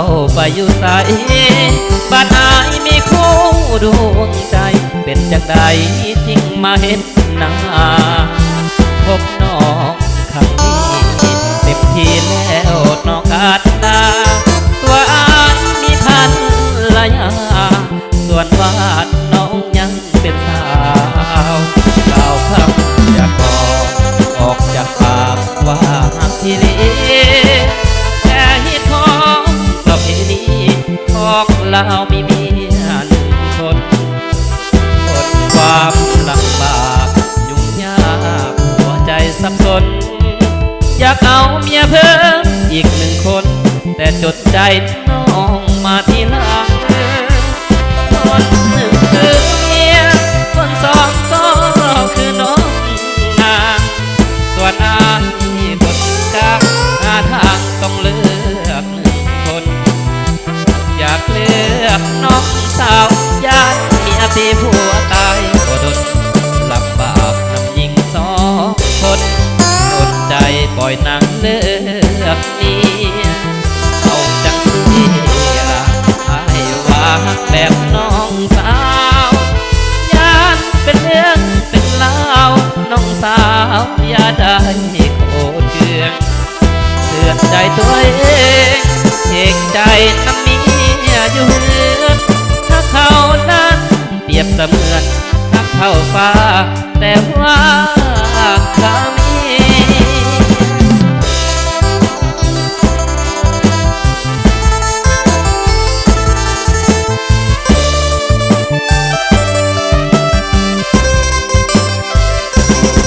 ເຈົ້າໄປຢູ່ໃສ ບາດອ້າຍມີຄູ່ດວງໃຈ ເປັນຈັ່ງໃດຈຶ່ງມາເຮັດໜ້າ ພົບນ້ອງຄັ້ງນີ້ເຕັມທີ່ແລ້ວເນາະການດາ ຕົວອ້າຍມີພັນລະຍາ ສ່ວນວາດນ້ອງຍັງ ເປັນສາວ ກ່າວຄຳຢາກບອກ ອອກຈາກປາກວ່າຮັກທີ່ຫຼີ ແຕ່ເຫດຂອງປະເພນີຂອງລາວມີເມຍໜຶ່ງຄົນ ທົນຄວາມລຳບາກຫຍຸ້ງຍາກ ຫົວໃຈສັບສົນ ຢາກເອົາເມຍເພີ່ມອີກໜຶ່ງຄົນ ແຕ່ຈົດໃຈນ້ອງມາທີຫຼັງ ຄົນໜຶ່ງຄືເມຍ ຄົນສອງກໍຄືນ້ອງນາງ ສ່ວນອ້າຍຄົນກາງ ຫາທາງຕ້ອງເລືອກໜຶ່ງຄົນ ຢາກເລືອກນ້ອງສາວ ຢ້ານເມຍຕີຜົວຕາຍ ບໍ່ດົນລຳບາກນຳຍິງສອງຄົນ ດົນໃຈປ່ອຍນາງເລືອກ ເມຍ ເອົາຈັ່ງຊີ້ລະ ອ້າຍວ່າຮັກແບບນ້ອງສາວ ຢ້ານເປັນເລື່ອງເປັນລາວ ນ້ອງສາວຢ່າໄດ້ໂກດເຄືອງ ເຕືອນໃຈຕົວເອງ ເຮງໃຈນຳເມຍຢູ່ເຮືອນ ຖ້າເຂົານັ້ນປຽບສະເໝືອນຮັກເທົ່າຟ້າ ແຕ່ວ່າຂ້າມີ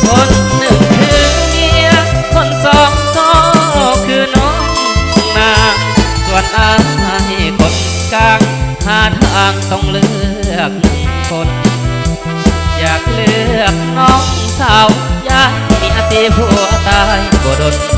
ຄົນໜຶ່ງຄືເມຍ ຄົນສອງກໍຄືນ້ອງນາງ ສ່ວນອ້າຍຄົນກາງ ຫາທາງຕ້ອງເລືອກໜຶ່ງຄົນ ຢາກເລືອກນ້ອງສາວ ຢ້ານເມຍຕີຜົວຕາຍ ບໍ່ດົນ